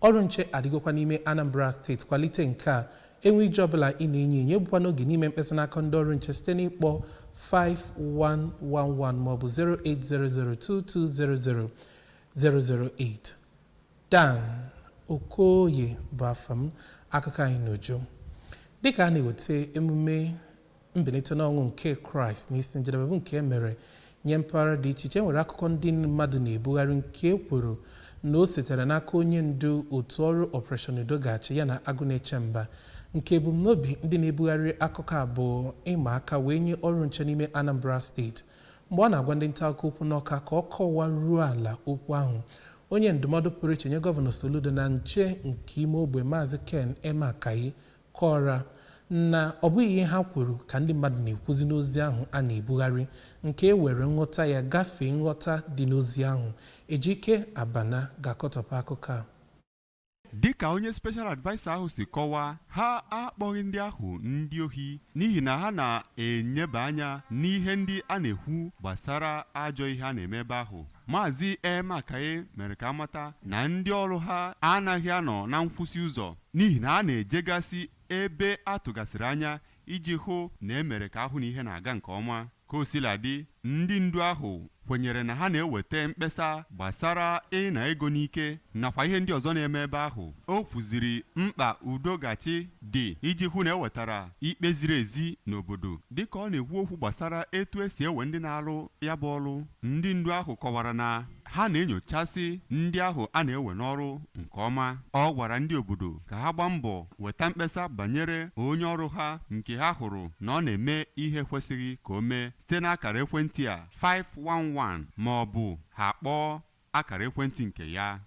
Ọrụ nche adịgokwa n'ime Anambra Steeti kwalite nke a. Enwe ije ọbụla ị na-enye enye, egbukwa n'oge n'ime mkpesa n'aka ndị ọrụ nche site n'ịkpọ 5111 maọbụ 08002200008. Dan Okoye bụ afa m. Akụkọ anyị n'uju dịka a na-eweta emume mbilite n'ọnwụ nke Kraịst n'isi njedebe, bụ nke e mere nye mpaghara dị iche iche, nwere akụkọ ndị mmadụ na-ebugharị nke e kwuru na o sitere n'aka onye ndu otu ọrụ Operation Udo Ga-achị ya na Agụnaechemba, nke ebumnobi ndị na-ebugharị akụkọ a bụ ịma aka wee nye ọrụ nche n'ime Anambra Steeti. Mgbe ọ na-agwa ndị nta akụkọ okwu n'Ọka ka ọ kọwaruo ala okwu ahụ, onye ndụmọdụ pụrụ iche nye Gọvanọ Soludo na nche nke ime ogbe, Maazị Ken Emeakayi, kọrọ na ọ bụghị ihe ha kwuru ka ndị mmadụ na-ekwuzi n'ozi ahụ a na-ebugharị, nke e were nghọta ya gafee nghọta dị n'ozi ahụ. Ejike Abana ga-akọtọpụ akụkọ a. Dịka onye special adviser ahụ si kọwaa, ha akpọghị ndị ahụ ndị ohi n'ihi na ha na-enyeba anya n'ihe ndị a na-ekwu gbasara ajọ ihe a na-eme ebe ahụ. Maazị Emeakaye mere ka amata na ndị ọrụ ha anaghị anọ na nkwụsị ụzọ n'ihi na a na-ejegasị ebe a tụgasịrị anya iji hụ na emere ka ahụ na ihe na-aga nke ọma. Ka o sila dị, ndị ndu ahụ kwenyere na ha na-eweta mkpesa gbasara ịna ego n'ike nakwa ihe ndị ọzọ na-eme ebe ahụ. O kwuziri mkpa udo gachi dị iji hụ na ewetara ikpe ziri ezi n'obodo. Dịka ọ na-ekwu okwu gbasara etu esi ewe ndị na-arụ ya bụ ọrụ, ndị ndu ahụ kọwara na ha na-enyochasị ndị ahụ a na-ewe n'ọrụ nke ọma. Ọ gwara ndị obodo ka ha gbaa mbọ weta mkpesa banyere onye ọrụ ha nke ha hụrụ na ọ na-eme ihe kwesịghị ka o mee site n'akara ekwentị a 511 ma ọ bụ ha kpọọ akara ekwentị nke ya.